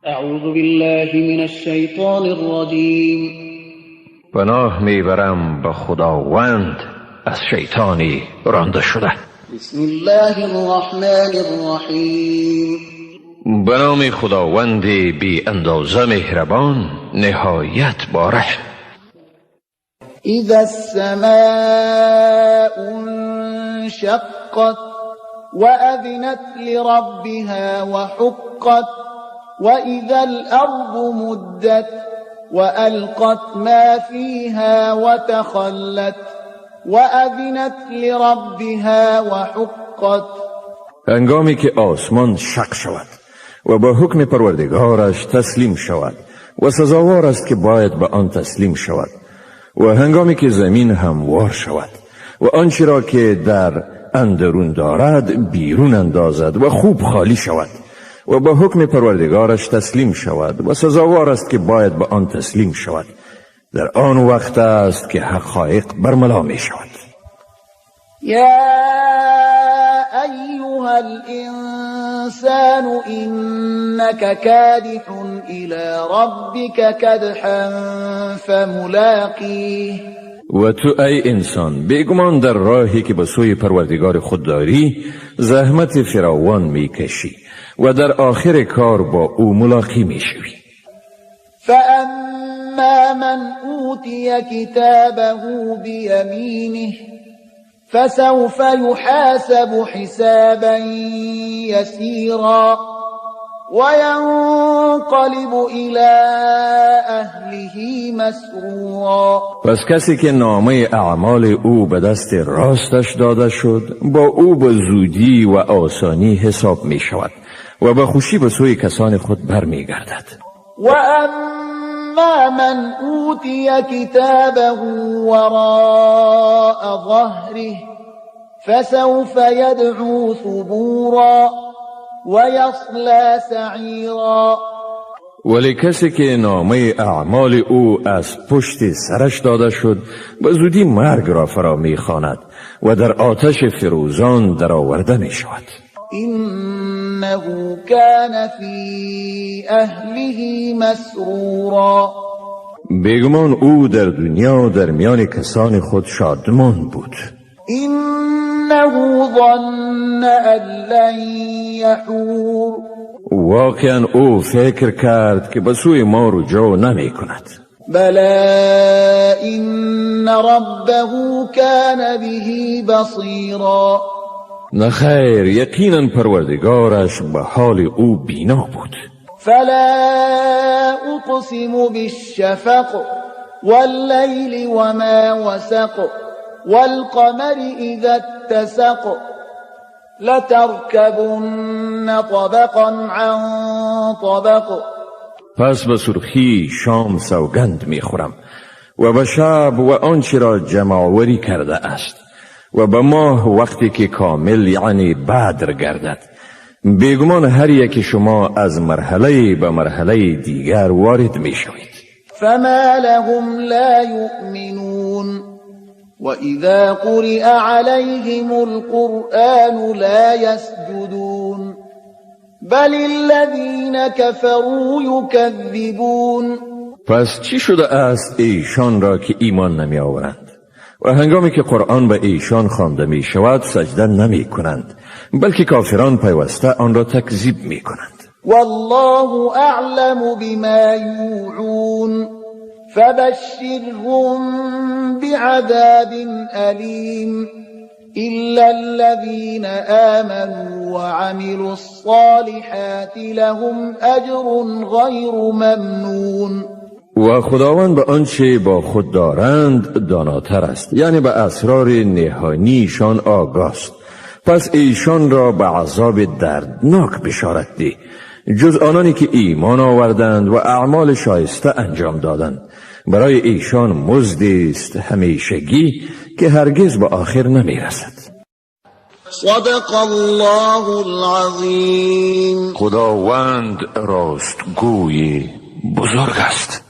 اعوذ بالله من الشیطان الرجیم. پناه میبرم به خداوند از شیطانی رانده شده. بسم الله الرحمن الرحیم. به نام خداوند بی اندازه مهربان، نهایت باره. اذا السماء انشقت وأذنت لربها وحقت وإذا الأرض مدت وألقت ما فيها وتخلت وأذنت لربها وحقت. هنگامی که آسمان شق شود و با حکم پروردگارش تسلیم شود و سزاوار است که باید به آن تسلیم شود، و هنگامی که زمین هموار شود و آنچه را که در اندرون دارد بیرون اندازد و خوب خالی شود و با حکم پروردگارش تسلیم شود و سزاوار است که باید به آن تسلیم شود، در آن وقت است که حقایق برملا می شود. یا ایها الانسان انك كادح الى ربك كدحا فملاقیه. و تو ای انسان، بیگمان در راهی که به سوی پروردگار خود داری زحمت فراوان میکشی و در آخر کار با او ملاقی میشوی. فاما من اوتی کتابه بیمینه فسوف يحاسب حسابا يسيرا وينقلب الى اهله مسرورا. پس کسی که نامه اعمال او به دست راستش داده شد، با او به زودی و آسانی حساب می شود و به خوشی به سوی کسان خود برمی گردد. و اما من اوتی کتابه وراء ظهره فسوف يدعو ثبورا ويصلى سعیرا. ولی کسی که نامه اعمال او از پشت سرش داده شد، به زودی مرگ را فرا میخواند و در آتش فروزان درآورده می شود. انه کان فی اهله مسرورا. بیگمان او در دنیا در میان کسان خود شادمان بود. انه ظن ان لن یحور. واقعا او فکر کرد که به سوی ما رجوع نمی کند. بلی ان ربه کان به بصیرا. نخیر، یقینا پروردگارش به حال او بینا بود. فلا اقسم بالشفق واللیل وما وسق والقمر اذا اتسق لتركبن طبقا عن طبق. پس به سرخی شام سوگند میخورم و به شب و آنچه را جمعآوری کرده است و به ماه وقتی که کامل یعنی بدر گردد. بیگمان هر یک شما از مرحله به مرحله دیگر وارد می شوید. فما لهم لا یؤمنون وإذا قرئ عليهم القرآن لا يسجدون بل الذين كفروا يكذبون. پس چی شده است ایشان را که ایمان نمی آورند و هنگامی که قرآن به ایشان خوانده می شود سجده نمی کنند، بلکه کافران پیوسته آن را تکذیب می کنند. والله اعلم بما یوعون فبشرهم بعذاب الیم الا الذين آمنوا وعملوا الصالحات لهم اجر غیر ممنون. و خداوند به آنچه با خود دارند داناتر است، یعنی به اسرار نهانیشان آگاست. پس ایشان را به عذاب دردناک بشارت ده، جز آنانی که ایمان آوردند و اعمال شایسته انجام دادند. برای ایشان مزدی است همیشگی که هرگز به آخر نمی رسد. صدق الله العظیم. خداوند راستگوی بزرگ است.